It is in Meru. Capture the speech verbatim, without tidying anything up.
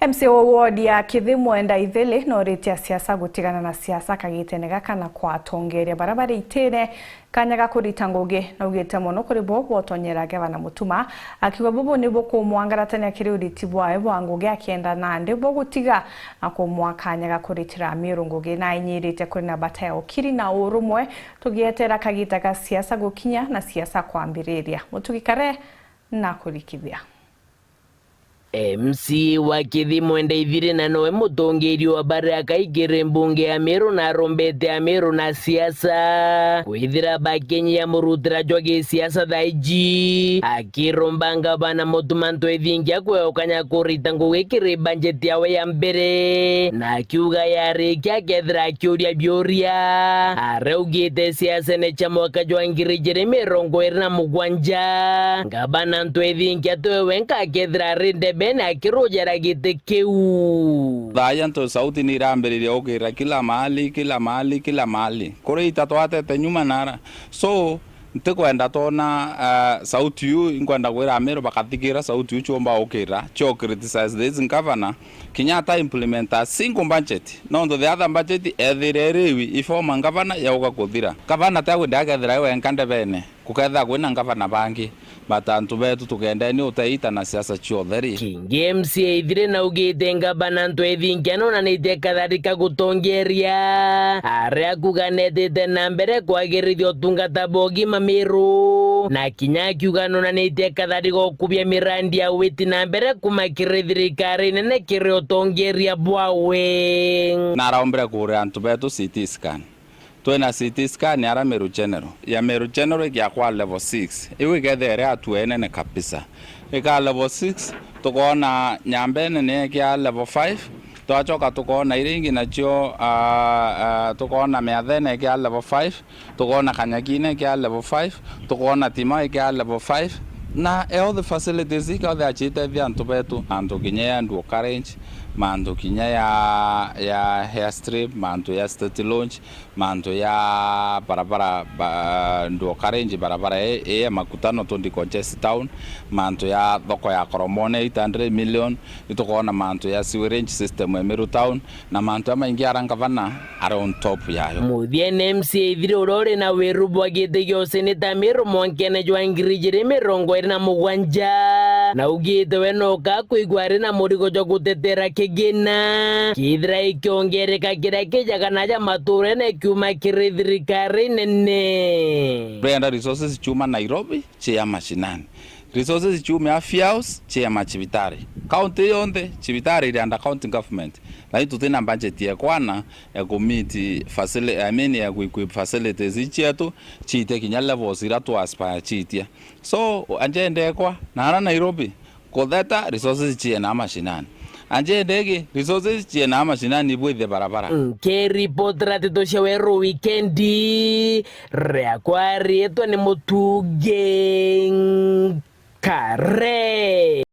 M C A wa ward ya Kithi Mwenda Ithili noritie asiasa gutigana na siasa kagitene gaka na kwa atongeria baria bari itine kanya ga kurita ngugi. Naugite mono kuri bo botonyera gavana Mutuma, akiuga bubu ni bukumwangaratania kiri uriti bwawe bwa ngugi, akienda nandi bo gutiga na kumwa kanya ga kuritira Amiru ngugi. Nainyirite kuri na bata ya ukiri na urumwe, tugietera kagita ga siasa gukinya na siasa kwambiriria. Mutugi Kare na kurikithia. M C A wa Kithi Mwenda Ithiri na nowe mutongeria wa baria akaikire mbunge ya Meru na arombete Ameru na siasa kwithira bakinyia murutira jwa gisiasa thaa iji, akiromba ngavana Mutuma Ntwethingia kwegukanya kurita ngugi kiri bajeti yawe ya mbere, na akiuga yarikia akethira akiuria biuria. Araugite siasene cia mwaka jwa ngiri ijiri mirongo iri na mugwanja, ngavana Ntwethingia tiwe wenka akethira ari ndebene akirujera giti kiu. Thaa ii antu sauti ni irambiririe gukira kila mahali, kila mahali, kila mahali. Kuri ita twatete nyuma nara. So, ntikwenda twona, ah, sauti iu, inkwenda kwira Amiru bakathikira sauti iu ciumba gukira, cio criticize this governor, kinya ata implement a single budget. Nontu the other budget ethire iri iwi, i former governor yauga kuthira. Governor tia kwenda akethira e wenka ndebene, gukethira kwina ngavana bangi, but antu betu tugendeni uteita na siasa cia utheri. Kingi M C A Ithiri naugite ngavana Ntwethingia nonanitie kathari ka gutongeria, aria kuga netite na mbere kwagirithia utungata bwa ugima Miru, na kinya akiuga nonanitie kathari ga ukubia mirandi ya witi na mbere kuma kiri thirikari nene kiri utongeria bwawe. Naraombire kuria antu betu C T scan. Twina C T scan ara Meru General. Ya Meru General ikiakwa level six. Iu ikethira iri hatua inene kabisa. Ikaa level six, tukoona Nyambene ni ikia level five. Twacoka tukoona iria ingi nacio, ah, ah, tukoona Miathene ikia level five, tukoona Kanyakine ikia level five, tukoona Tima ikia level five. Na health facilities ikathia ciitethia antu betu, mantu kinya ya Nduo College, mantu kinya ya, ya airstrip, mantu ya State Launch, mantu ya barabara, ba-, Nduo College, barabara ii, ii ya makutano to decongest town, mantu ya thoko ya Koromone eight hundred million, itukoona mantu ya sewerage system e Meru town, na mantu jamaingi ara ngavana ari on top yayo. Muthiene M C A Ithiri uria uri na wiru bwa giti gia useneta Meru mwankene jwa ngiri ijiri mirongo iri na mugwanja, naugite we noka kwigua ari na murigo jwa gutetera kigina, kithira ikiongereka kiria kijaga naja maturene kiuma kiri thirikari nene. Turenda resources ciuma Nairobi, cia mashinani. Resources ciume afya house, cia macibitari. County yonthe, cibitari iri under county government. Lakini tutina budget ya kwana ya ku meet facili-, I mean, ya ku equip facilities cietu, ciite kinya levels ira tu aspire ciitia. So, anjendekwa, na ara Nairobi, kutheta resources ciena mashinani. Anjendegi, resources ciena mashinani ibwithie barabara. Nkiripotera nteto cia Weru Wikendi, riakwa riitwa ni Mutugi Nkare.